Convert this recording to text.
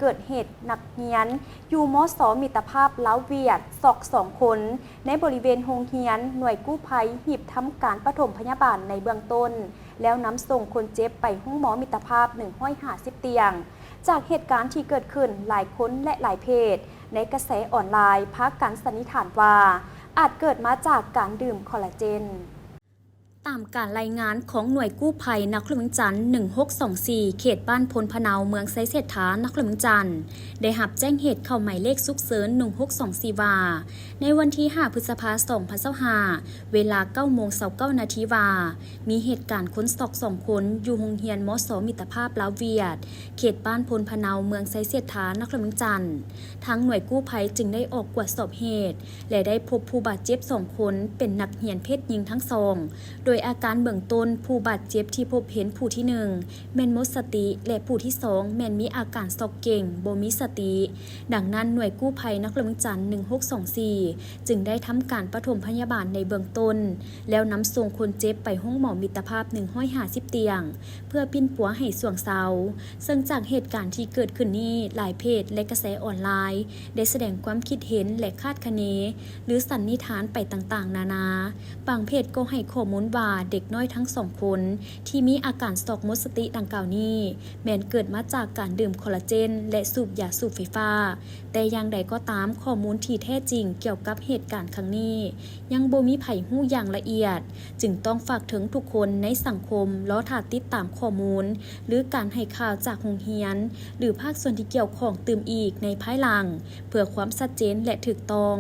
ເກີດເຫດນັກຮຽນຢູ່ ມສ ມິດຕະພາບລາວ-ຫວຽດ ຊອກສອງຄົນ ໃນບໍລິເວນໂຮງຮຽນ. ໜ່ວຍກູ້ໄພຮີບທຳການປະຖົມພະຍາບານໃນເບື້ອງຕົ້ນ ແລ້ວນຳສົ່ງຄົນເຈັບໄປໂຮງໝໍມິດຕະພາບ ໜຶ່ງຮ້ອຍຫ້າສິບຕຽງ. ຈາກເຫດການທີ່ເກີດຂຶ້ນ, ຫຼາຍຄົນ ແລະ ຫຼາຍເພຈໃນກະແສອອນລາຍພາກັນສັນນິຖານວ່າ ອາດເກີດມາຈາກການດື່ມຄໍລາເຈນ. ຕາມການລາຍງານຂອງໜ່ວຍກູ້ໄພນະຄອນຫຼວງວຽງຈັນ ໜຶ່ງຫົກສອງສີ່ ເຂດບ້ານໂພນພະເນົາ ເມືອງໄຊເສດຖາ ນະຄອນຫຼວງວຽງຈັນ ໄດ້ຮັບແຈ້ງເຫດເຂົ້າໝາຍເລກສຸກເສີນ ໜຶ່ງຫົກສອງສີ່ ວ່າ ໃນວັນທີ ຫ້າ ພຶດສະພາ ສອງພັນຊາວຫ້າ ເວລາ ເກົ້າໂມງ ຊາວເກົ້ານາທີ ວ່າ ມີເຫດການຄົນຊອກສອງຄົນ ຢູ່ໂຮງຮຽນ ມສ ມິດຕະພາບລາວ-ຫວຽດ ເຂດບ້ານໂພນພະເນົາ ເມືອງໄຊເສດຖາ ນະຄອນຫຼວງວຽງຈັນ. ທາງໜ່ວຍກູ້ໄພຈຶ່ງໄດ້ອອກກວດສອບເຫດ ແລະ ໄດ້ພົບຜູ້ບາດເຈັບສອງຄົນ ເປັນນັກຮຽນເພດຍິງທັງສອງ. ໂດຍອາການເບື້ອງຕົ້ນ, ຜູ້ບາດເຈັບທີ່ພົບເຫັນຜູ້ທີໜຶ່ງ ແມ່ນໝົດສະຕິ ແລະ ຜູ້ທີສອງ ແມ່ນມີອາການຊັອກເກັງ, ບໍ່ມີສະຕິ. ດັ່ງນັ້ນ, ໜ່ວຍກູ້ໄພນະຄອນຫຼວງວຽງຈັນ ໜຶ່ງຫົກສອງສີ່ ຈຶ່ງໄດ້ທຳການປະຖົມພະຍາບານໃນເບື້ອງຕົ້ນ ແລ້ວນຳສົ່ງຄົນເຈັບໄປໂຮງໝໍມິດຕະພາບ ໜຶ່ງຮ້ອຍຫ້າສິບຕຽງ ເພື່ອປິ່ນປົວໃຫ້ຊ່ວງເຊົາ. ເຊິ່ງຈາກເຫດການທີ່ເກີດຂຶ້ນນີ້, ຫຼາຍເພຈ ແລະ ກະແສອອນລາຍ ໄດ້ສະແດງຄວາມຄິດເຫັນ ແລະ ຄາດຄະເນ ຫຼື ສັນນິຖານໄປຕ່າງໆນານາ. ບາງເພຈກໍໃຫ້ຂໍ້ມູນວ່າ ເດັກນ້ອຍທັງສອງຄົນທີ່ມີອາການຊັອກໝົດສະຕິດັ່ງກ່າວນີ້ ແມ່ນເກີດມາຈາກການດື່ມຄໍລາເຈນ ແລະ ສູບຢາສູບໄຟຟ້າ. ແຕ່ຢ່າງໃດກໍຕາມ, ຂໍ້ມູນທີ່ແທ້ຈິງກ່ຽວກັບເຫດການຄັ້ງນີ້ ຍັງບໍ່ມີໃຜຮູ້ຢ່າງລະອຽດ, ຈຶ່ງຕ້ອງຝາກເຖິງທຸກຄົນໃນສັງຄົມ ລໍຖ້າຕິດຕາມຂໍ້ມູນ ຫຼື ການໃຫ້ຂ່າວຈາກໂຮງຮຽນ ຫຼື ພາກສ່ວນທີ່ກ່ຽວຂ້ອງຕື່ມອີກໃນພາຍຫຼັງ ເພື່ອຄວາມຊັດເຈນ ແລະ ຖືກຕ້ອງ.